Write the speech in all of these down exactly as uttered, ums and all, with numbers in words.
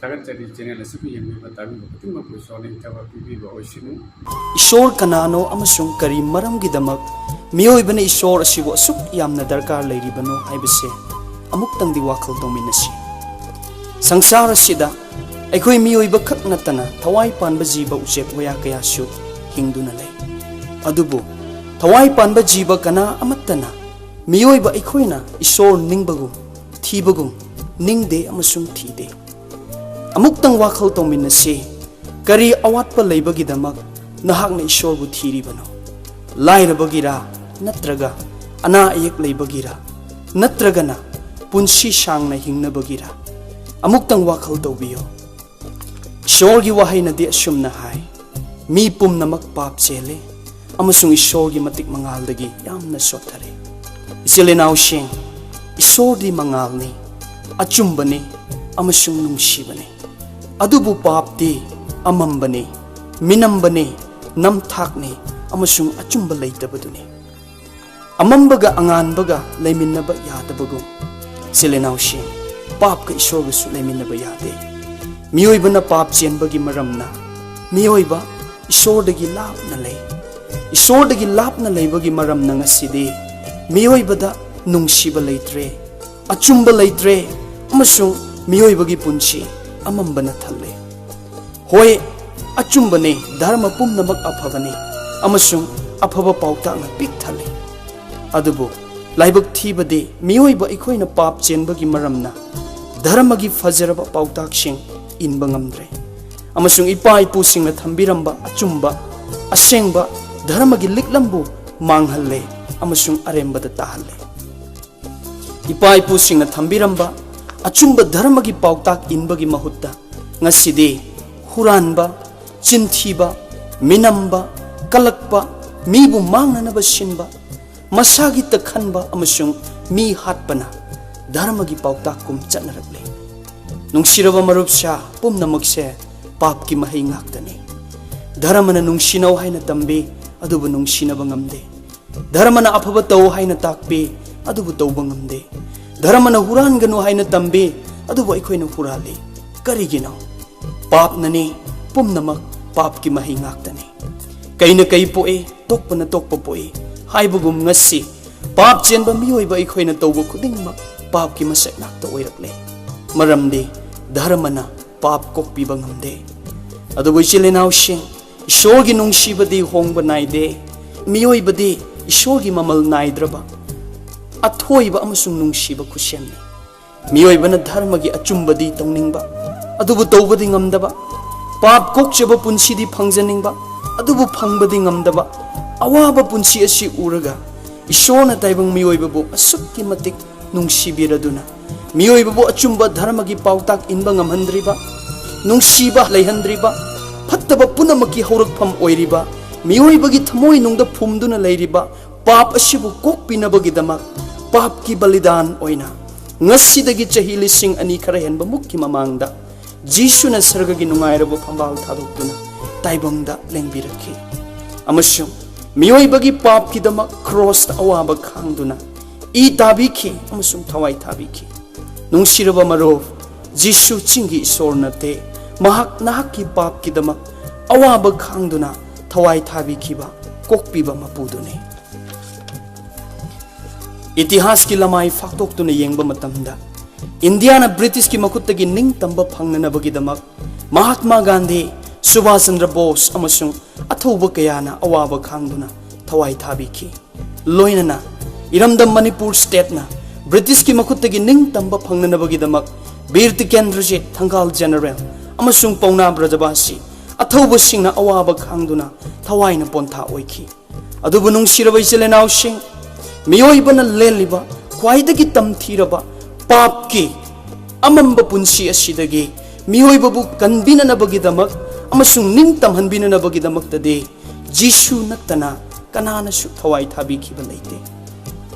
ꯊꯥꯒꯠꯆꯔꯤ꯫ ꯆꯦꯅꯦꯜ ꯑꯁꯤꯕꯨ ꯌꯦꯡꯕꯤꯕ ꯇꯥꯕꯤꯕ ꯈꯨꯗꯤꯡꯃꯛꯄꯨ ꯏꯁꯣꯔꯅ ꯅꯤꯡꯊꯕ ꯄꯤꯕꯤꯕ ꯑꯣꯏꯁꯅꯨ꯫ ꯏꯁꯣꯔ ꯀꯅꯥꯅꯣ ꯑꯃꯁꯨꯡ ꯀꯔꯤ ꯃꯔꯝꯒꯤꯗꯃꯛ ꯃꯤꯑꯣꯏꯕꯅ ꯏꯁꯣꯔ ꯑꯁꯤꯕꯨ ꯑꯁꯨꯛ ꯌꯥꯝꯅ ꯗꯔꯀꯥꯔ ꯂꯩꯔꯤꯕꯅꯣ ꯍꯥꯏꯕꯁꯦ ꯑꯃꯨꯛꯇꯪꯗꯤ ꯋꯥꯈꯜ ꯇꯧꯃꯤꯟꯅꯁꯤ꯫ ꯁꯪꯁꯥꯔ ꯑꯁꯤꯗ ꯑꯩꯈꯣꯏ ꯃꯤꯑꯣꯏꯕ ꯈꯛ ꯅꯠꯇꯅ ꯊꯋꯥꯏ ꯄꯥꯟꯕ ꯖꯤꯕ ꯎꯆꯦꯛ ꯋꯥꯌꯥ ꯀꯌꯥꯁꯨ ꯍꯤꯡꯗꯨꯅ ꯂꯩ꯫ ꯑꯗꯨꯕꯨ ꯊꯋꯥꯏ ꯄꯥꯟꯕ ꯖꯤꯕ ꯀꯅꯥ ꯑꯃꯠꯇꯅ ꯃꯤꯑꯣꯏꯕ ꯑꯩꯈꯣꯏꯅ ꯏꯁꯣꯔ ꯅꯤꯡꯕꯒꯨꯝ ꯊꯤꯕꯒꯨꯝ ꯅꯤꯡꯗꯦ ꯑꯃꯁꯨꯡ ꯊꯤꯗꯦ꯫ ꯑꯃꯨꯛꯇꯪ ꯋꯥꯈꯜ ꯇꯧꯃꯤꯟꯅꯁꯤ꯫ ꯀꯔꯤ ꯑꯋꯥꯠꯄ ꯂꯩꯕꯒꯤꯗꯃꯛ ꯅꯍꯥꯛꯅ ꯏꯁꯣꯔꯕꯨ ꯊꯤꯔꯤꯕꯅꯣ? ꯂꯥꯏꯔꯕꯒꯤꯔꯥ? ꯅꯠꯇ꯭ꯔꯒ ꯑꯅꯥ ꯑꯌꯦꯛ ꯂꯩꯕꯒꯤꯔꯥ? ꯅꯠꯇ꯭ꯔꯒꯅ ꯄꯨꯟꯁꯤ ꯁꯥꯡꯅ ꯍꯤꯡꯅꯕꯒꯤꯔꯥ? ꯑꯃꯨꯛꯇꯪ ꯋꯥꯈꯜ ꯇꯧꯕꯤꯌꯨ꯫ ꯏꯁꯣꯔꯒꯤ ꯋꯥꯍꯩꯅꯗꯤ ꯑꯁꯨꯝꯅ ꯍꯥꯏ, "ꯃꯤ ꯄꯨꯝꯅꯃꯛ ꯄꯥꯞ ꯆꯦꯜꯂꯦ ꯑꯃꯁꯨꯡ ꯏꯁꯣꯔꯒꯤ ꯃꯇꯤꯛ ꯃꯉꯥꯜꯗꯒꯤ ꯌꯥꯝꯅ ꯁꯣꯠꯊꯔꯦ꯫" ꯏꯆꯤꯜ ꯏꯅꯥꯎꯁꯤꯡ, ꯏꯁꯣꯔꯗꯤ ꯃꯉꯥꯜꯅꯤ, ꯑꯆꯨꯝꯕꯅꯤ ꯑꯃꯁꯨꯡ ꯅꯨꯡꯁꯤꯕꯅꯤ꯫ ꯑꯗꯨꯕꯨ ꯄꯥꯞꯇꯤ ꯑꯃꯝꯕꯅꯤ, ꯃꯤꯅꯝꯕꯅꯤ, ꯅꯝꯊꯥꯛꯅꯤ ꯑꯃꯁꯨꯡ ꯑꯆꯨꯝꯕ ꯂꯩꯇꯕꯗꯨꯅꯤ꯫ ꯑꯃꯝꯕꯒ ꯑꯉꯥꯟꯕꯒ ꯂꯩꯃꯤꯟꯅꯕ ꯌꯥꯗꯕꯒꯨꯝ, ꯏꯆꯤꯜ ꯏꯅꯥꯎꯁꯤꯡ, ꯄꯥꯞꯀ ꯏꯁꯣꯔꯒꯁꯨ ꯂꯩꯃꯤꯟꯅꯕ ꯌꯥꯗꯦ꯫ ꯃꯤꯑꯣꯏꯕꯅ ꯄꯥꯞ ꯆꯦꯟꯕꯒꯤ ꯃꯔꯝꯅ ꯃꯤꯑꯣꯏꯕ ꯏꯁꯣꯔꯗꯒꯤ ꯂꯥꯞꯅ ꯂꯩ꯫ ꯏꯁꯣꯔꯗꯒꯤ ꯂꯥꯞꯅ ꯂꯩꯕꯒꯤ ꯃꯔꯝꯅ ꯉꯁꯤꯗꯤ ꯃꯤꯑꯣꯏꯕꯗ ꯅꯨꯡꯁꯤꯕ ꯂꯩꯇ꯭ꯔꯦ, ꯑꯆꯨꯝꯕ ꯂꯩꯇ꯭ꯔꯦ, ꯑꯃꯁꯨꯡ ꯃꯤꯑꯣꯏꯕꯒꯤ ꯄꯨꯟꯁꯤ ꯑꯃꯝꯕꯅ ꯊꯜꯂꯦ꯫ ꯍꯣꯏ, ꯑꯆꯨꯝꯕꯅꯤ, ꯙꯔꯃ ꯄꯨꯝꯅꯃꯛ ꯑꯐꯕꯅꯤ ꯑꯃꯁꯨꯡ ꯑꯐꯕ ꯄꯥꯎꯇꯥꯛꯅ ꯄꯤꯛ ꯊꯜꯂꯤ꯫ ꯑꯗꯨꯕꯨ ꯂꯥꯏꯕꯛ ꯊꯤꯕꯗꯤ, ꯃꯤꯑꯣꯏꯕ ꯑꯩꯈꯣꯏꯅ ꯄꯥꯞ ꯆꯦꯟꯕꯒꯤ ꯃꯔꯝꯅ ꯙꯔꯃꯒꯤ ꯐꯖꯔꯕ ꯄꯥꯎꯇꯥꯛꯁꯤꯡ ꯏꯟꯕ ꯉꯝꯗ꯭ꯔꯦ, ꯑꯃꯁꯨꯡ ꯏꯄꯥ ꯏꯄꯨꯁꯤꯡꯅ ꯊꯝꯕꯤꯔꯝꯕ ꯑꯆꯨꯝꯕ, ꯑꯁꯦꯡꯕ ꯙꯔꯃꯒꯤ ꯂꯤꯛꯂꯝꯕꯨ ꯃꯥꯡꯍꯜꯂꯦ ꯑꯃꯁꯨꯡ ꯑꯔꯦꯝꯕꯗ ꯇꯥꯍꯜꯂꯦ꯫ ꯏꯄꯥ ꯏꯄꯨꯁꯤꯡꯅ ꯊꯝꯕꯤꯔꯝꯕ ꯑꯆꯨꯝꯕ ꯙꯔꯃꯒꯤ ꯄꯥꯎꯇꯥꯛ ꯏꯟꯕꯒꯤ ꯃꯍꯨꯠꯇ ꯉꯁꯤꯗꯤ ꯍꯨꯔꯥꯟꯕ, ꯆꯤꯟꯊꯤꯕ, ꯃꯤꯅꯝꯕ, ꯀꯂꯛꯄ, ꯃꯤꯕꯨ ꯃꯥꯡꯅꯅꯕ ꯁꯤꯟꯕ, ꯃꯁꯥꯒꯤꯇ ꯈꯟꯕ ꯑꯃꯁꯨꯡ ꯃꯤ ꯍꯥꯠꯄꯅ ꯙꯔꯃꯒꯤ ꯄꯥꯎꯇꯥꯛꯀꯨꯝ ꯆꯠꯅꯔꯛꯂꯤ꯫ ꯅꯨꯡꯁꯤꯔꯕ ꯃꯔꯨꯞꯁꯥ, ꯄꯨꯝꯅꯃꯛꯁꯦ ꯄꯥꯞꯀꯤ ꯃꯍꯩ ꯉꯥꯛꯇꯅꯤ꯫ ꯙꯔꯃꯅ ꯅꯨꯡꯁꯤꯅꯧ ꯍꯥꯏꯅ ꯇꯝꯕꯤ, ꯑꯗꯨꯕꯨ ꯅꯨꯡꯁꯤꯅꯕ ꯉꯝꯗꯦ꯫ ꯙꯔꯃꯅ ꯑꯐꯕ ꯇꯧ ꯍꯥꯏꯅ ꯇꯥꯛꯄꯤ, ꯑꯗꯨꯕꯨ ꯇꯧꯕ ꯉꯝꯗꯦ꯫ ꯙꯔꯃꯅ ꯍꯨꯔꯥꯟꯒꯅꯨ ꯍꯥꯏꯅ ꯇꯝꯕꯤ, ꯑꯗꯨꯕꯨ ꯑꯩꯈꯣꯏꯅ ꯍꯨꯔꯥꯜꯂꯤ꯫ ꯀꯔꯤꯒꯤꯅꯣ? ꯄꯥꯞꯅꯅꯤ, ꯄꯨꯝꯅꯃꯛ ꯄꯥꯞꯀꯤ ꯃꯍꯩ ꯉꯥꯛꯇꯅꯤ꯫ ꯀꯩꯅ ꯀꯩ ꯄꯣꯛꯏ, ꯇꯣꯛꯄꯅ ꯇꯣꯛꯄ ꯄꯣꯛꯏ ꯍꯥꯏꯕꯒꯨꯝ, ꯉꯁꯤ ꯄꯥꯞ ꯆꯦꯟꯕ ꯃꯤꯑꯣꯏꯕ ꯑꯩꯈꯣꯏꯅ ꯇꯧꯕ ꯈꯨꯗꯤꯡꯃꯛ ꯄꯥꯞꯀꯤ ꯃꯁꯛ ꯉꯥꯛꯇ ꯑꯣꯏꯔꯛꯂꯦ꯫ ꯃꯔꯝꯗꯤ ꯙꯔꯃꯅ ꯄꯥꯞ ꯀꯣꯛꯄꯤꯕ ꯉꯝꯗꯦ꯫ ꯑꯗꯨꯕꯨ ꯏꯆꯤꯜ ꯏꯅꯥꯎꯁꯤꯡ, ꯏꯁꯣꯔꯒꯤ ꯅꯨꯡꯁꯤꯕꯗꯤ ꯍꯣꯡꯕ ꯅꯥꯏꯗꯦ꯫ ꯃꯤꯑꯣꯏꯕꯗꯤ ꯏꯁꯣꯔꯒꯤ ꯃꯃꯜ ꯅꯥꯏꯗ꯭ꯔꯕ ꯑꯊꯣꯏꯕ ꯑꯃꯁꯨꯡ ꯅꯨꯡꯁꯤꯕ ꯈꯨꯠꯁꯦꯝꯅꯤ꯫ ꯃꯤꯑꯣꯏꯕꯅ ꯙꯔꯃꯒꯤ ꯑꯆꯨꯝꯕꯗꯤ ꯇꯧꯅꯤꯡꯕ, ꯑꯗꯨꯕꯨ ꯇꯧꯕꯗꯤ ꯉꯝꯗꯕ, ꯄꯥꯞ ꯀꯣꯛꯆꯕ ꯄꯨꯟꯁꯤꯗꯤ ꯐꯪꯖꯅꯤꯡꯕ, ꯑꯗꯨꯕꯨ ꯐꯪꯕꯗꯤ ꯉꯝꯗꯕ ꯑꯋꯥꯕ ꯄꯨꯟꯁꯤ ꯑꯁꯤ ꯎꯔꯒ, ꯏꯁꯣꯔꯅ ꯇꯥꯏꯕꯪ ꯃꯤꯑꯣꯏꯕꯕꯨ ꯑꯁꯨꯛꯀꯤ ꯃꯇꯤꯛ ꯅꯨꯡꯁꯤꯕꯤꯔꯗꯨꯅ, ꯃꯤꯑꯣꯏꯕꯕꯨ ꯑꯆꯨꯝꯕ ꯙꯔꯃꯒꯤ ꯄꯥꯎꯇꯥꯛ ꯏꯟꯕ ꯉꯝꯍꯟꯗ꯭ꯔꯤꯕ, ꯅꯨꯡꯁꯤꯕ ꯂꯩꯍꯟꯗ꯭ꯔꯤꯕ, ꯐꯠꯇꯕ ꯄꯨꯝꯅꯃꯛꯀꯤ ꯍꯧꯔꯛꯐꯝ ꯑꯣꯏꯔꯤꯕ, ꯃꯤꯑꯣꯏꯕꯒꯤ ꯊꯃꯣꯏꯅꯨꯡꯗ ꯐꯨꯝꯗꯨꯅ ꯂꯩꯔꯤꯕ ꯄꯥꯞ ꯑꯁꯤꯕꯨ ꯀꯣꯛꯄꯤꯅꯕꯒꯤꯗꯃꯛ, ꯄꯥꯞꯀꯤ ꯕꯂꯤꯗꯥꯟ ꯑꯣꯏꯅ ꯉꯁꯤꯗꯒꯤ ꯆꯍꯤ ꯂꯤꯁꯤꯡ ꯑꯅꯤ ꯈꯔ ꯍꯦꯟꯕ ꯃꯨꯛꯀꯤ ꯃꯃꯥꯡꯗ, ꯖꯤꯁꯨꯅ ꯁꯔꯒꯒꯤ ꯅꯨꯡꯉꯥꯏꯔꯕ ꯐꯝꯕꯥꯜ ꯊꯥꯗꯣꯛꯇꯨꯅ ꯇꯥꯏꯕꯪꯗ ꯂꯦꯡꯕꯤꯔꯛꯈꯤ꯫ ꯑꯃꯁꯨꯡ ꯃꯤꯑꯣꯏꯕꯒꯤ ꯄꯥꯞꯀꯤꯗꯃꯛ ꯀ꯭ꯔꯣꯁꯇ ꯑꯋꯥꯕ ꯈꯥꯡꯗꯨꯅ ꯏ ꯇꯥꯕꯤꯈꯤ ꯑꯃꯁꯨꯡ ꯊꯋꯥꯏ ꯊꯥꯕꯤꯈꯤ꯫ ꯅꯨꯡꯁꯤꯔꯕ ꯃꯔꯨꯞ, ꯖꯤꯁꯨ ꯆꯤꯡꯒꯤ ꯏꯁꯣꯔ ꯅꯠꯇꯦ꯫ ꯃꯍꯥꯛ ꯅꯍꯥꯛꯀꯤ ꯄꯥꯞꯀꯤꯗꯃꯛ ꯑꯋꯥꯕ ꯈꯥꯡꯗꯨꯅ ꯊꯋꯥꯏ ꯊꯥꯕꯤꯈꯤꯕ ꯀꯣꯛꯄꯤꯕ ꯃꯄꯨꯗꯨꯅꯤ꯫ ꯏꯇꯤꯍꯥꯁꯀꯤ ꯂꯃꯥꯏ ꯐꯥꯛꯇꯣꯛꯇꯨꯅ ꯌꯦꯡꯕ ꯃꯇꯝꯗ, ꯏꯟꯗꯤꯌꯥꯅ ꯕ꯭ꯔꯤꯇꯤꯁꯀꯤ ꯃꯈꯨꯠꯇꯒꯤ ꯅꯤꯡꯇꯝꯕ ꯐꯪꯅꯅꯕꯒꯤꯗꯃꯛ ꯃꯍꯥꯠꯃꯥ ꯒꯥꯟꯙꯤ, ꯁꯨꯚꯥꯁ ꯆꯟꯗ꯭ꯔ ꯕꯣꯁ ꯑꯃꯁꯨꯡ ꯑꯊꯧꯕ ꯀꯌꯥꯅ ꯑꯋꯥꯕ ꯈꯥꯡꯗꯨꯅ ꯊꯋꯥꯏ ꯊꯥꯕꯤꯈꯤ꯫ ꯂꯣꯏꯅꯅ ꯏꯔꯝꯗꯝ ꯃꯅꯤꯄꯨꯔ ꯁ꯭ꯇꯦꯠꯅ ꯕ꯭ꯔꯤꯇꯤꯁꯀꯤ ꯃꯈꯨꯠꯇꯒꯤ ꯅꯤꯡꯇꯝꯕ ꯐꯪꯅꯅꯕꯒꯤꯗꯃꯛ ꯕꯤꯔ ꯇꯤꯀꯦꯟꯗ꯭ꯔꯖꯤꯠ, ꯊꯪꯒꯥꯜ ꯖꯦꯅꯔꯦꯜ ꯑꯃꯁꯨꯡ ꯄꯥꯎꯅꯥ ꯕ꯭ꯔꯖꯕꯥꯁꯤ ꯑꯊꯧꯕꯁꯤꯡꯅ ꯑꯋꯥꯕ ꯈꯥꯡꯗꯨꯅ ꯊꯋꯥꯏꯅ ꯄꯣꯟꯊꯥ ꯑꯣꯏꯈꯤ꯫ ꯑꯗꯨꯕꯨ ꯅꯨꯡꯁꯤꯔꯕ ꯏꯆꯤꯜ ꯏꯅꯥꯎꯁꯤꯡ, ꯃꯤꯑꯣꯏꯕꯅ ꯂꯦꯜꯂꯤꯕ ꯈ꯭ꯋꯥꯏꯗꯒꯤ ꯇꯝꯊꯤꯔꯕ ꯄꯥꯞꯀꯤ ꯑꯃꯝꯕ ꯄꯨꯟꯁꯤ ꯑꯁꯤꯗꯒꯤ ꯃꯤꯑꯣꯏꯕꯕꯨ ꯀꯟꯕꯤꯅꯅꯕꯒꯤꯗꯃꯛ ꯑꯃꯁꯨꯡ ꯅꯤꯡꯇꯝꯍꯟꯕꯤꯅꯅꯕꯒꯤꯗꯃꯛꯇꯗꯤ ꯖꯤꯁꯨ ꯅꯠꯇꯅ ꯀꯅꯥꯅꯁꯨ ꯊꯋꯥꯏ ꯊꯥꯕꯤꯈꯤꯕ ꯂꯩꯇꯦ꯫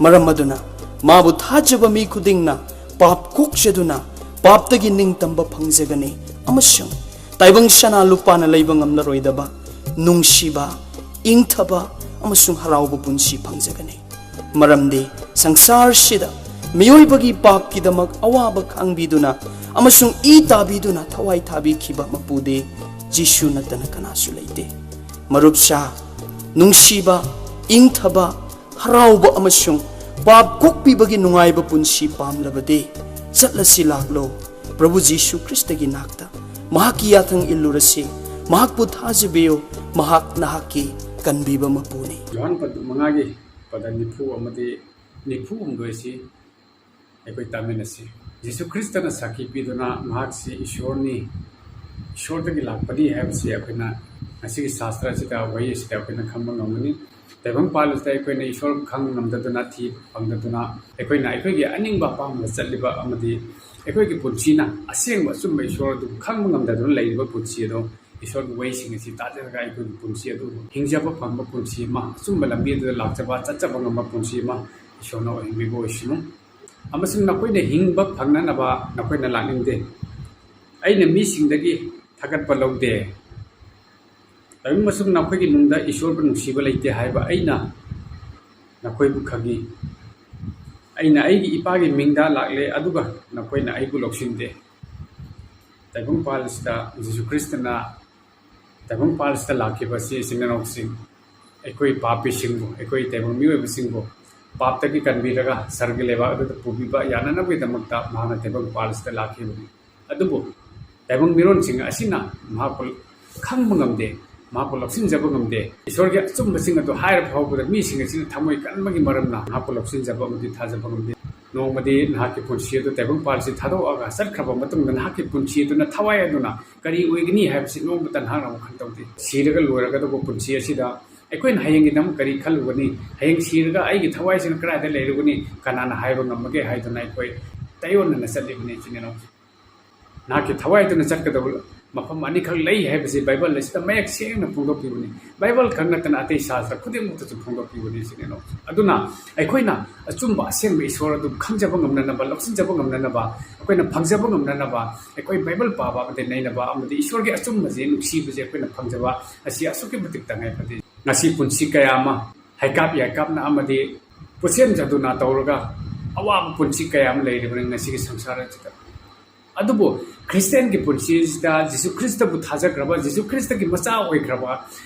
ꯃꯔꯝ ꯑꯗꯨꯅ ꯃꯥꯕꯨ ꯊꯥꯖꯕ ꯃꯤ ꯈꯨꯗꯤꯡꯅ ꯄꯥꯞ ꯀꯣꯛꯆꯗꯨꯅ ꯄꯥꯞꯇꯒꯤ ꯅꯤꯡꯇꯝꯕ ꯐꯪꯖꯒꯅꯤ ꯑꯃꯁꯨꯡ ꯇꯥꯏꯕꯪ ꯁꯅꯥ ꯂꯨꯄꯥꯅ ꯂꯩꯕ ꯉꯝꯂꯔꯣꯏꯗꯕ ꯅꯨꯡꯁꯤꯕ, ꯏꯪꯊꯕ ꯑꯃꯁꯨꯡ ꯍꯔꯥꯎꯕ ꯄꯨꯟꯁꯤ ꯐꯪꯖꯒꯅꯤ꯫ ꯃꯔꯝꯗꯤ ꯁꯪꯁꯥꯔꯁꯤꯗ ꯃꯤꯑꯣꯏꯕꯒꯤ ꯄꯥꯞꯀꯤꯗꯃꯛ ꯑꯋꯥꯕ ꯈꯥꯡꯕꯤꯗꯨꯅ ꯑꯃꯁꯨꯡ ꯏ ꯇꯥꯕꯤꯗꯨꯅ ꯊꯋꯥꯏ ꯊꯥꯕꯤꯈꯤꯕ ꯃꯄꯨꯗꯤ ꯖꯤꯁꯨ ꯅꯠꯇꯅ ꯀꯅꯥꯁꯨ ꯂꯩꯇꯦ꯫ ꯃꯔꯨꯞꯁꯥ, ꯅꯨꯡꯁꯤꯕ, ꯏꯪꯊꯕ, ꯍꯔꯥꯎꯕ ꯑꯃꯁꯨꯡ ꯄꯥꯞ ꯀꯣꯛꯄꯤꯕꯒꯤ ꯅꯨꯡꯉꯥꯏꯕ ꯄꯨꯟꯁꯤ ꯄꯥꯝꯂꯕꯗꯤ, ꯆꯠꯂꯁꯤ ꯂꯥꯛꯂꯣ꯫ ꯄ꯭ꯔꯚꯨ ꯖꯤꯁꯨ ꯈ꯭ꯔꯤꯁꯇꯒꯤ ꯅꯥꯛꯇ ꯃꯍꯥꯛꯀꯤ ꯌꯥꯊꯪ ꯏꯜꯂꯨꯔꯁꯤ꯫ ꯃꯍꯥꯛꯄꯨ ꯊꯥꯖꯕꯤꯌꯨ꯫ ꯃꯍꯥꯛ ꯅꯍꯥꯛꯀꯤ ꯀꯟꯕꯤꯕ ꯃꯄꯨꯅꯤ꯫ ꯌꯣꯍꯥꯟ ꯄꯗ ꯃꯉꯥꯒꯤ ꯄꯗ ꯅꯤꯐꯨ ꯑꯃꯗꯤ ꯅꯤꯐꯨ ꯍꯨꯝꯗꯣꯏꯁꯤ ꯑꯩꯈꯣꯏ ꯇꯥꯃꯤꯟꯅꯁꯤ꯫ ꯖꯤꯁꯨ ꯈ꯭ꯔꯤꯁꯇꯅ ꯁꯥꯈꯤ ꯄꯤꯗꯨꯅ ꯃꯍꯥꯛꯁꯤ ꯏꯁꯣꯔꯅꯤ, ꯏꯁꯣꯔꯗꯒꯤ ꯂꯥꯛꯄꯅꯤ ꯍꯥꯏꯕꯁꯤ ꯑꯩꯈꯣꯏꯅ ꯉꯁꯤꯒꯤ ꯁꯥꯁꯇ꯭ꯔ ꯑꯁꯤꯗ, ꯋꯥꯍꯩ ꯑꯁꯤꯗ ꯑꯩꯈꯣꯏꯅ ꯈꯪꯕ ꯉꯝꯒꯅꯤ꯫ ꯇꯥꯏꯕꯪ ꯄꯥꯜ ꯑꯁꯤꯗ ꯑꯩꯈꯣꯏꯅ ꯏꯁꯣꯔ ꯈꯪꯕ ꯉꯝꯗꯗꯨꯅ, ꯊꯤ ꯐꯪꯗꯗꯨꯅ, ꯑꯩꯈꯣꯏꯅ ꯑꯩꯈꯣꯏꯒꯤ ꯑꯅꯤꯡꯕ ꯑꯄꯥꯝꯕꯗ ꯆꯠꯂꯤꯕ ꯑꯃꯗꯤ ꯑꯩꯈꯣꯏꯒꯤ ꯄꯨꯟꯁꯤꯅ ꯑꯁꯦꯡꯕ ꯑꯆꯨꯝꯕ ꯏꯁꯣꯔ ꯑꯗꯨ ꯈꯪꯕ ꯉꯝꯗꯗꯨꯅ ꯂꯩꯔꯤꯕ ꯄꯨꯟꯁꯤ ꯑꯗꯣ, ꯏꯁꯣꯔꯒꯤ ꯋꯥꯍꯩꯁꯤꯡ ꯑꯁꯤ ꯇꯥꯖꯔꯒ ꯑꯩꯈꯣꯏꯒꯤ ꯄꯨꯟꯁꯤ ꯑꯗꯨ ꯍꯤꯡꯖꯕ ꯐꯪꯕ ꯄꯨꯟꯁꯤ ꯑꯃ, ꯑꯆꯨꯝꯕ ꯂꯝꯕꯤ ꯑꯗꯨꯗ ꯂꯥꯛꯆꯕ, ꯆꯠꯆꯕ ꯉꯝꯕ ꯄꯨꯟꯁꯤ ꯑꯃ ꯏꯁꯣꯔꯅ ꯑꯣꯏꯍꯟꯕꯤꯕ ꯑꯣꯏꯁꯅꯨ꯫ ꯑꯃꯁꯨꯡ ꯅꯈꯣꯏꯅ ꯍꯤꯡꯕ ꯐꯪꯅꯅꯕ ꯅꯈꯣꯏꯅ ꯂꯥꯛꯅꯤꯡꯗꯦ꯫ ꯑꯩꯅ ꯃꯤꯁꯤꯡꯗꯒꯤ ꯊꯥꯒꯠꯄ ꯂꯧꯗꯦ꯫ ꯑꯃꯁꯨꯡ ꯅꯈꯣꯏꯒꯤ ꯅꯨꯡꯗ ꯏꯁꯣꯔꯕꯨ ꯅꯨꯡꯁꯤꯕ ꯂꯩꯇꯦ ꯍꯥꯏꯕ ꯑꯩꯅ ꯅꯈꯣꯏꯕꯨ ꯈꯪꯉꯤ꯫ ꯑꯩꯅ ꯑꯩꯒꯤ ꯏꯄꯥꯒꯤ ꯃꯤꯡꯗ ꯂꯥꯛꯂꯦ, ꯑꯗꯨꯒ ꯅꯈꯣꯏꯅ ꯑꯩꯕꯨ ꯂꯧꯁꯤꯟꯗꯦ꯫ ꯇꯥꯏꯕꯪ ꯄꯥꯜ ꯑꯁꯤꯗ ꯖꯤꯁꯨ ꯈ꯭ꯔꯤꯁꯇꯅ ꯇꯥꯏꯕꯪ ꯄꯥꯜ ꯑꯁꯤꯗ ꯂꯥꯛꯈꯤꯕ ꯑꯁꯤ ꯏꯆꯤꯟ ꯏꯅꯥꯎꯁꯤꯡ, ꯑꯩꯈꯣꯏ ꯄꯥꯄꯤꯁꯤꯡꯕꯨ, ꯑꯩꯈꯣꯏ ꯇꯥꯏꯕꯪ ꯃꯤꯑꯣꯏꯕꯁꯤꯡꯕꯨ ꯄꯥꯞꯇꯒꯤ ꯀꯟꯕꯤꯔꯒ ꯁꯔꯒꯤ ꯂꯩꯕꯥꯛ ꯑꯗꯨꯗ ꯄꯨꯕꯤꯕ ꯌꯥꯅꯅꯕꯒꯤꯗꯃꯛꯇ ꯃꯍꯥꯛꯅ ꯇꯥꯏꯕꯪ ꯄꯥꯜ ꯑꯁꯤꯗ ꯂꯥꯛꯈꯤꯕꯅꯤ꯫ ꯑꯗꯨꯕꯨ ꯇꯥꯏꯕꯪ ꯃꯤꯔꯣꯟꯁꯤꯡ ꯑꯁꯤꯅ ꯃꯍꯥꯛꯄꯨ ꯈꯪꯕ ꯉꯝꯗꯦ, ꯃꯍꯥꯛꯄꯨ ꯂꯧꯁꯤꯟꯖꯕ ꯉꯝꯗꯦ꯫ ꯏꯁꯣꯔꯒꯤ ꯑꯆꯨꯝꯕꯁꯤꯡ ꯑꯗꯨ ꯍꯥꯏꯔ ꯐꯥꯎꯕꯗ ꯃꯤꯁꯤꯡ ꯑꯁꯤꯅ ꯊꯃꯣꯏ ꯀꯟꯕꯒꯤ ꯃꯔꯝꯅ ꯃꯍꯥꯛꯄꯨ ꯂꯧꯁꯤꯟꯖꯕ ꯑꯃꯗꯤ ꯊꯥꯖꯕ ꯉꯝꯗꯦ꯫ ꯅꯣꯡꯃꯗꯤ ꯅꯍꯥꯛꯀꯤ ꯄꯨꯟꯁꯤ ꯑꯗꯨ ꯇꯥꯏꯕꯪ ꯄꯥꯜ ꯑꯁꯤ ꯊꯥꯗꯣꯛꯑꯒ ꯆꯠꯈ꯭ꯔꯕ ꯃꯇꯨꯡꯗ ꯅꯍꯥꯛꯀꯤ ꯄꯨꯟꯁꯤ ꯑꯗꯨꯅ ꯊꯋꯥꯏ ꯑꯗꯨꯅ ꯀꯔꯤ ꯑꯣꯏꯒꯅꯤ ꯍꯥꯏꯕꯁꯤ ꯅꯣꯡꯃꯇ ꯅꯍꯥꯛꯅ ꯋꯥꯈꯜ ꯇꯧꯗꯦ꯫ ꯁꯤꯔꯒ ꯂꯣꯏꯔꯒꯗꯧꯕ ꯄꯨꯟꯁꯤ ꯑꯁꯤꯗ ꯑꯩꯈꯣꯏꯅ ꯍꯌꯦꯡꯒꯤꯗꯃꯛ ꯀꯔꯤ ꯈꯜꯂꯨꯒꯅꯤ? ꯍꯌꯦꯡ ꯁꯤꯔꯒ ꯑꯩꯒꯤ ꯊꯋꯥꯏꯁꯤꯅ ꯀꯗꯥꯏꯗ ꯂꯩꯔꯨꯒꯅꯤ? ꯀꯅꯥꯅ ꯍꯥꯏꯕ ꯉꯝꯃꯒꯦ ꯍꯥꯏꯗꯨꯅ ꯑꯩꯈꯣꯏ ꯇꯥꯏꯑꯣꯟꯅꯅ ꯆꯠꯂꯤꯕꯅꯤ, ꯏꯆꯤꯟ ꯏꯅꯥꯎ꯫ ꯅꯍꯥꯛꯀꯤ ꯊꯋꯥꯏꯗꯨꯅ ꯆꯠꯀꯗꯕ ꯃꯐꯝ ꯑꯅꯤꯈꯛ ꯂꯩ ꯍꯥꯏꯕꯁꯤ ꯕꯥꯏꯕꯜ ꯑꯁꯤꯗ ꯃꯌꯦꯛ ꯁꯦꯡꯅ ꯐꯣꯡꯗꯣꯛꯄꯤꯕꯅꯤ꯫ ꯕꯥꯏꯕꯜ ꯈꯛ ꯅꯠꯇꯅ ꯑꯇꯩ ꯁꯥꯁꯇ꯭ꯔ ꯈꯨꯗꯤꯡꯃꯛꯇꯁꯨ ꯐꯣꯡꯗꯣꯛꯄꯤꯕꯅꯤ, ꯏꯆꯤꯟ ꯏꯅꯥꯎ꯫ ꯑꯗꯨꯅ ꯑꯩꯈꯣꯏꯅ ꯑꯆꯨꯝꯕ ꯑꯁꯦꯡꯕ ꯏꯁꯣꯔ ꯑꯗꯨ ꯈꯪꯖꯕ ꯉꯝꯅꯅꯕ, ꯂꯧꯁꯤꯟꯖꯕ ꯉꯝꯅꯅꯕ, ꯑꯩꯈꯣꯏꯅ ꯐꯪꯖꯕ ꯉꯝꯅꯅꯕ, ꯑꯩꯈꯣꯏ ꯕꯥꯏꯕꯜ ꯄꯥꯕ ꯑꯃꯗꯤ ꯅꯩꯅꯕ ꯑꯃꯗꯤ ꯏꯁꯣꯔꯒꯤ ꯑꯆꯨꯝꯕꯁꯦ ꯅꯨꯡꯁꯤꯕꯁꯦ ꯑꯩꯈꯣꯏꯅ ꯐꯪꯖꯕ ꯑꯁꯤ ꯑꯁꯨꯛꯀꯤ ꯃꯇꯤꯛ ꯇꯉꯥꯏ ꯐꯗꯦ꯫ ꯉꯁꯤ ꯄꯨꯟꯁꯤ ꯀꯌꯥ ꯑꯃ ꯍꯩꯀꯥꯞ ꯌꯥꯏꯀꯥꯞꯅ ꯑꯃꯗꯤ ꯄꯨꯁꯦꯝꯖꯗꯨꯅ ꯇꯧꯔꯒ ꯑꯋꯥꯕ ꯄꯨꯟꯁꯤ ꯀꯌꯥ ꯑꯃ ꯂꯩꯔꯤꯕꯅꯤ ꯉꯁꯤꯒꯤ ꯁꯪꯁꯥꯔ ꯑꯁꯤꯗ꯫ ꯑꯗꯨꯕꯨ ꯈ꯭ꯔꯤꯁꯇꯤꯌꯥꯟꯒꯤ ꯄꯨꯟꯁꯤꯁꯤꯗ ꯖꯤꯁꯨ ꯈ꯭ꯔꯤꯁꯇꯕꯨ ꯊꯥꯖꯈ꯭ꯔꯕ, ꯖꯤꯁꯨ ꯈ꯭ꯔꯤꯁꯇꯒꯤ ꯃꯆꯥ ꯑꯣꯏꯈ꯭ꯔꯕ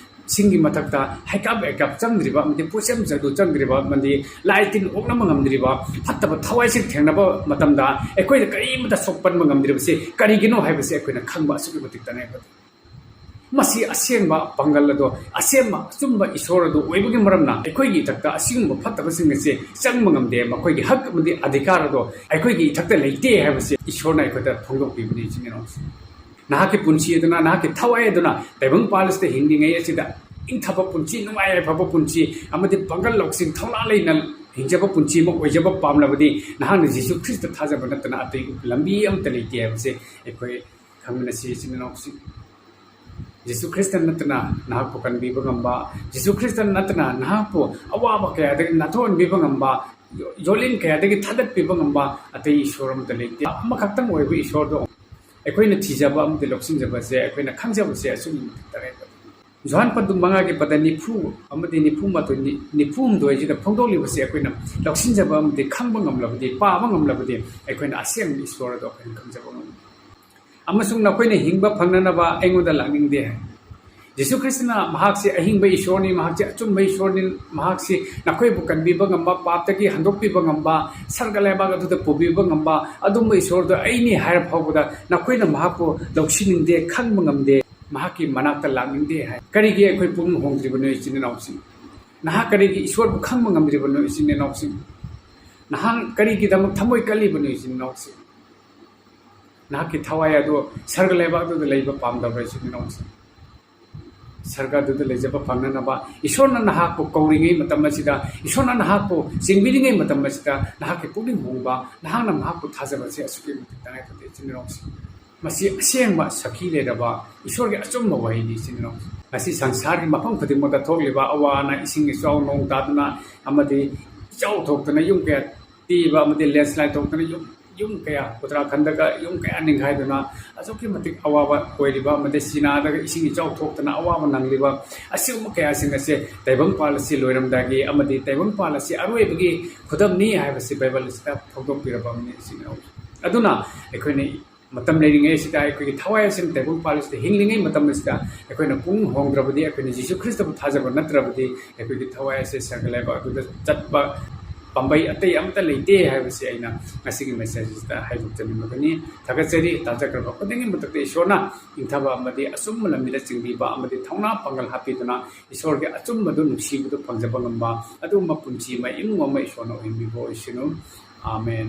ꯁꯤꯡꯒꯤ ꯃꯊꯛꯇ ꯍꯩꯀꯥꯞ ꯍꯩꯀꯥꯞ ꯆꯪꯗ꯭ꯔꯤꯕ ꯑꯃꯗꯤ ꯄꯣꯠꯁꯦꯝ ꯆꯥꯗꯨ ꯆꯪꯗ꯭ꯔꯤꯕ ꯑꯃꯗꯤ ꯂꯥꯏ ꯇꯤꯟ ꯑꯣꯛꯂꯝꯕ ꯉꯝꯗ꯭ꯔꯤꯕ, ꯐꯠꯇꯕ ꯊꯋꯥꯏꯁꯤꯡ ꯊꯦꯡꯅꯕ ꯃꯇꯝꯗ ꯑꯩꯈꯣꯏꯗ ꯀꯔꯤꯃꯠꯇ ꯁꯣꯛꯄꯟꯕ ꯉꯝꯗ꯭ꯔꯤꯕꯁꯤ ꯀꯔꯤꯒꯤꯅꯣ ꯍꯥꯏꯕꯁꯤ ꯑꯩꯈꯣꯏꯅ ꯈꯪꯕ ꯑꯁꯨꯛꯀꯤ ꯃꯇꯤꯛ ꯇꯉꯥꯏ ꯐꯗꯦ꯫ ꯃꯁꯤ ꯑꯁꯦꯡꯕ ꯄꯥꯡꯒꯜ ꯑꯗꯣ, ꯑꯁꯦꯡꯕ ꯑꯆꯨꯝꯕ ꯏꯁꯣꯔ ꯑꯗꯨ ꯑꯣꯏꯕꯒꯤ ꯃꯔꯝꯅ ꯑꯩꯈꯣꯏꯒꯤ ꯏꯊꯛꯇ ꯑꯁꯤꯒꯨꯝꯕ ꯐꯠꯇꯕꯁꯤꯡ ꯑꯁꯤ ꯆꯪꯕ ꯉꯝꯗꯦ꯫ ꯃꯈꯣꯏꯒꯤ ꯍꯛ ꯑꯃꯗꯤ ꯑꯙꯤꯀꯥꯔ ꯑꯗꯣ ꯑꯩꯈꯣꯏꯒꯤ ꯏꯊꯛꯇ ꯂꯩꯇꯦ ꯍꯥꯏꯕꯁꯤ ꯏꯁꯣꯔꯅ ꯑꯩꯈꯣꯏꯗ ꯐꯣꯡꯗꯣꯛꯄꯤꯕꯅꯤ, ꯏꯆꯤꯟ ꯏꯅꯥꯎꯁꯤꯡ꯫ ꯅꯍꯥꯛꯀꯤ ꯄꯨꯟꯁꯤ ꯑꯗꯨꯅ, ꯅꯍꯥꯛꯀꯤ ꯊꯋꯥꯏ ꯑꯗꯨꯅ ꯇꯥꯏꯕꯪ ꯄꯥꯜ ꯑꯁꯤꯗ ꯍꯤꯡꯂꯤꯉꯩ ꯑꯁꯤꯗ ꯏꯪꯊꯕ ꯄꯨꯟꯁꯤ, ꯅꯨꯡꯉꯥꯏ ꯌꯥꯏꯐꯕ ꯄꯨꯟꯁꯤ ꯑꯃꯗꯤ ꯄꯥꯡꯒꯜ ꯂꯧꯁꯤꯡ ꯊꯧꯅꯥ ꯂꯩꯅ ꯍꯤꯡꯖꯕ ꯄꯨꯟꯁꯤ ꯑꯃ ꯑꯣꯏꯖꯕ ꯄꯥꯝꯂꯕꯗꯤ, ꯅꯍꯥꯛꯅ ꯖꯤꯁꯨ ꯈ꯭ꯔꯤꯁꯇ ꯊꯥꯖꯕ ꯅꯠꯇꯅ ꯑꯇꯩ ꯂꯝꯕꯤ ꯑꯃꯠꯇ ꯂꯩꯇꯦ ꯍꯥꯏꯕꯁꯦ ꯑꯩꯈꯣꯏ ꯈꯪꯃꯤꯟꯅꯁꯤ, ꯏꯆꯤꯟ ꯏꯅꯥꯎꯁꯤꯡ꯫ ꯖꯤꯁꯨ ꯈ꯭ꯔꯤꯁꯇ ꯅꯠꯇꯅ ꯅꯍꯥꯛꯄꯨ ꯀꯟꯕꯤꯕ ꯉꯝꯕ, ꯖꯤꯁꯨ ꯈ꯭ꯔꯤꯁꯇ ꯅꯠꯇꯅ ꯅꯍꯥꯛꯄꯨ ꯑꯋꯥꯕ ꯀꯌꯥꯗꯒꯤ ꯅꯥꯊꯣꯛꯍꯟꯕꯤꯕ ꯉꯝꯕ, ꯌꯣ-, ꯌꯣꯠꯂꯤꯟ ꯀꯌꯥꯗꯒꯤ ꯊꯥꯗꯠꯄꯤꯕ ꯉꯝꯕ ꯑꯇꯩ ꯏꯁꯣꯔ ꯑꯃꯠꯇ ꯂꯩꯇꯦ꯫ ꯑꯃꯈꯛꯇꯪ ꯑꯣꯏꯕ ꯏꯁꯣꯔꯗꯣ ꯑꯩꯈꯣꯏꯅ ꯊꯤꯖꯕ ꯑꯃꯗꯤ ꯂꯧꯁꯤꯟꯖꯕꯁꯦ, ꯑꯩꯈꯣꯏꯅ ꯈꯪꯖꯕꯁꯦ ꯑꯁꯨꯛꯀꯤ ꯃꯇꯤꯛ ꯇꯔꯥꯏ ꯐꯗꯦ꯫ ꯖꯣꯍꯥꯟ ꯄꯟꯗꯨ ꯃꯉꯥꯒꯤ ꯄꯗ ꯅꯤꯐꯨ ꯑꯃꯗꯤ ꯅꯤꯐꯨ ꯃꯥꯊꯣꯏ, ꯅꯤ-, ꯅꯤꯐꯨ ꯍꯨꯝꯗꯣꯏꯁꯤꯗ ꯐꯣꯡꯗꯣꯛꯂꯤꯕꯁꯦ ꯑꯩꯈꯣꯏꯅ ꯂꯧꯁꯤꯟꯖꯕ ꯑꯃꯗꯤ ꯈꯪꯕ ꯉꯝꯂꯕꯗꯤ, ꯄꯥꯕ ꯉꯝꯂꯕꯗꯤ, ꯑꯩꯈꯣꯏꯅ ꯑꯁꯦꯡꯕ ꯏꯁꯣꯔ ꯑꯗꯣ ꯑꯩꯈꯣꯏꯅ ꯈꯪꯖꯕ ꯉꯝꯒꯅꯤ꯫ "ꯑꯃꯁꯨꯡ ꯅꯈꯣꯏꯅ ꯍꯤꯡꯕ ꯐꯪꯅꯅꯕ ꯑꯩꯉꯣꯟꯗ ꯂꯥꯛꯅꯤꯡꯗꯦ" ꯍꯥꯏ꯫ ꯖꯤꯁꯨ ꯈ꯭ꯔꯤꯁꯇꯅ ꯃꯍꯥꯛꯁꯤ ꯑꯍꯤꯡꯕ ꯏꯁꯣꯔꯅꯤ, ꯃꯍꯥꯛꯁꯤ ꯑꯆꯨꯝꯕ ꯏꯁꯣꯔꯅꯤ, ꯃꯍꯥꯛꯁꯤ ꯅꯈꯣꯏꯕꯨ ꯀꯟꯕꯤꯕ ꯉꯝꯕ, ꯄꯥꯞꯇꯒꯤ ꯍꯟꯗꯣꯛꯄꯤꯕ ꯉꯝꯕ, ꯁꯔꯒ ꯂꯩꯕꯥꯛ ꯑꯗꯨꯗ ꯄꯨꯕꯤꯕ ꯉꯝꯕ ꯑꯗꯨꯝꯕ ꯏꯁꯣꯔꯗꯣ ꯑꯩꯅꯤ ꯍꯥꯏꯔ ꯐꯥꯎꯕꯗ ꯅꯈꯣꯏꯅ ꯃꯍꯥꯛꯄꯨ ꯂꯧꯁꯤꯟꯅꯤꯡꯗꯦ, ꯈꯪꯕ ꯉꯝꯗꯦ, ꯃꯍꯥꯛꯀꯤ ꯃꯅꯥꯛꯇ ꯂꯥꯛꯅꯤꯡꯗꯦ ꯍꯥꯏ꯫ ꯀꯔꯤꯒꯤ ꯑꯩꯈꯣꯏ ꯄꯨꯛꯅꯤꯡ ꯍꯣꯡꯗ꯭ꯔꯤꯕꯅꯣ, ꯏꯆꯤꯟ ꯏꯅꯥꯎꯁꯤꯡ? ꯅꯍꯥꯛ ꯀꯔꯤꯒꯤ ꯏꯁꯣꯔꯕꯨ ꯈꯪꯕ ꯉꯝꯗ꯭ꯔꯤꯕꯅꯣ, ꯏꯆꯤꯟ ꯏꯅꯥꯎꯁꯤꯡ? ꯅꯍꯥꯛ ꯀꯔꯤꯒꯤꯗꯃꯛ ꯊꯃꯣꯏ ꯀꯜꯂꯤꯕꯅꯣ, ꯏꯆꯤꯟ ꯏꯅꯥꯎꯁꯤꯡ? ꯅꯍꯥꯛꯀꯤ ꯊꯋꯥꯏ ꯑꯗꯨ ꯁꯔꯒ ꯂꯩꯕꯥꯛꯇꯨꯗ ꯂꯩꯕ ꯄꯥꯝꯗꯕ꯭ꯔꯥ, ꯏꯆꯤꯟ ꯏꯅꯥꯎꯁꯤꯡ? ꯁꯔꯒ ꯑꯗꯨꯗ ꯂꯩꯖꯕ ꯐꯪꯅꯅꯕ ꯏꯁꯣꯔꯅ ꯅꯍꯥꯛꯄꯨ ꯀꯧꯔꯤꯉꯩ ꯃꯇꯝ ꯑꯁꯤꯗ, ꯏꯁꯣꯔꯅ ꯅꯍꯥꯛꯄꯨ ꯆꯤꯡꯕꯤꯔꯤꯉꯩ ꯃꯇꯝ ꯑꯁꯤꯗ, ꯅꯍꯥꯛꯀꯤ ꯄꯨꯛꯅꯤꯡ ꯍꯣꯡꯕ, ꯅꯍꯥꯛꯅ ꯃꯍꯥꯛꯄꯨ ꯊꯥꯖꯕꯁꯦ ꯑꯁꯨꯛꯀꯤ ꯃꯇꯤꯛ ꯇꯉꯥꯏ ꯐꯗꯦ, ꯏꯆꯤꯟ ꯏꯅꯥꯎꯁꯤꯡ꯫ ꯃꯁꯤ ꯑꯁꯦꯡꯕ ꯁꯛꯈꯤ ꯂꯩꯔꯕ ꯏꯁꯣꯔꯒꯤ ꯑꯆꯨꯝꯕ ꯋꯥꯍꯩꯅꯤ, ꯏꯆꯤꯟ ꯏꯅꯥꯎꯁꯤꯡ꯫ ꯉꯁꯤ ꯁꯪꯁꯥꯔꯒꯤ ꯃꯐꯝ ꯈꯨꯗꯤꯡꯃꯛꯇ ꯊꯣꯛꯂꯤꯕ ꯑꯋꯥ ꯑꯅꯥ, ꯏꯁꯤꯡ ꯏꯆꯥꯎ, ꯅꯣꯡ ꯇꯥꯗꯨꯅ ꯑꯃꯗꯤ ꯏꯆꯥꯎ ꯊꯣꯛꯇꯅ ꯌꯨꯝ ꯀꯌꯥ ꯇꯦꯛꯏꯕ ꯑꯃꯗꯤ ꯂꯦꯟꯁꯂꯥꯏꯠ ꯊꯣꯛꯇꯅ ꯌꯨꯝ, ꯌꯨꯝ ꯀꯌꯥ, ꯎꯠꯇꯔꯥꯈꯟꯗꯒ ꯌꯨꯝ ꯀꯌꯥ ꯅꯤꯡꯈꯥꯏꯗꯨꯅ ꯑꯁꯨꯛꯀꯤ ꯃꯇꯤꯛ ꯑꯋꯥꯕ ꯑꯣꯏꯔꯤꯕ ꯑꯃꯗꯤ ꯆꯤꯅꯥꯗꯒ ꯏꯁꯤꯡ ꯏꯆꯥꯎ ꯊꯣꯛꯇꯅ ꯑꯋꯥꯕ ꯅꯪꯂꯤꯕ ꯑꯁꯤꯒꯨꯝꯕ ꯀꯌꯥꯁꯤꯡ ꯑꯁꯦ ꯇꯥꯏꯕꯪꯄꯥꯜ ꯑꯁꯤ ꯂꯣꯏꯔꯝꯗꯥꯏꯒꯤ ꯑꯃꯗꯤ ꯇꯥꯏꯕꯪꯄꯥꯜ ꯑꯁꯤ ꯑꯔꯣꯏꯕꯒꯤ ꯈꯨꯗꯝꯅꯤ ꯍꯥꯏꯕꯁꯤ ꯕꯥꯏꯕꯜ ꯑꯁꯤꯗ ꯐꯣꯡꯗꯣꯛꯄꯤꯔꯕ ꯑꯃꯅꯤ, ꯏꯆꯤꯟ ꯏꯅꯥꯎ꯫ ꯑꯗꯨꯅ ꯑꯩꯈꯣꯏꯅ ꯃꯇꯝ ꯂꯩꯔꯤꯉꯩ ꯑꯁꯤꯗ ꯑꯩꯈꯣꯏꯒꯤ ꯊꯋꯥꯏ ꯑꯁꯤꯅ ꯇꯥꯏꯕꯪ ꯄꯥꯜ ꯑꯁꯤꯗ ꯍꯤꯡꯂꯤꯉꯩ ꯃꯇꯝ ꯑꯁꯤꯗ ꯑꯩꯈꯣꯏꯅ ꯄꯨꯛꯅꯤꯡ ꯍꯣꯡꯗ꯭ꯔꯕꯗꯤ, ꯑꯩꯈꯣꯏꯅ ꯖꯤꯁꯨ ꯈ꯭ꯔꯤꯁꯇꯕꯨ ꯊꯥꯖꯕ ꯅꯠꯇ꯭ꯔꯕꯗꯤ, ꯑꯩꯈꯣꯏꯒꯤ ꯊꯋꯥꯏ ꯑꯁꯤ ꯁꯔꯒ ꯂꯩꯕꯥꯛ ꯑꯗꯨꯗ ꯆꯠꯄ ꯄꯥꯝꯕꯩ ꯑꯇꯩ ꯑꯃꯠꯇ ꯂꯩꯇꯦ ꯍꯥꯏꯕꯁꯤ ꯑꯩꯅ ꯉꯁꯤꯒꯤ message ꯑꯁꯤꯗ ꯍꯥꯏꯗꯣꯛꯆꯅꯤꯡꯕꯗꯨꯅꯤ꯫ ꯊꯥꯒꯠꯆꯔꯤ꯫ ꯇꯥꯖꯈ꯭ꯔꯕ ꯈꯨꯗꯤꯡꯒꯤ ꯃꯊꯛꯇ ꯏꯁꯣꯔꯅ ꯏꯪꯊꯕ ꯑꯃꯗꯤ ꯑꯆꯨꯝꯕ ꯂꯝꯕꯤꯗ ꯆꯤꯡꯕꯤꯕ ꯑꯃꯗꯤ ꯊꯧꯅꯥ ꯄꯥꯡꯒꯜ ꯍꯥꯞꯄꯤꯗꯨꯅ ꯏꯁꯣꯔꯒꯤ ꯑꯆꯨꯝꯕꯗꯨ ꯅꯨꯡꯁꯤꯕꯗꯨ ꯐꯪꯖꯕ ꯉꯝꯕ ꯑꯗꯨꯒꯨꯝꯕ ꯄꯨꯟꯁꯤ ꯑꯃ, ꯏꯃꯨꯡ ꯑꯃ ꯏꯁꯣꯔꯅ ꯑꯣꯏꯍꯟꯕꯤꯕ ꯑꯣꯏꯁꯅꯨ꯫ ꯑꯥꯃꯦꯟ꯫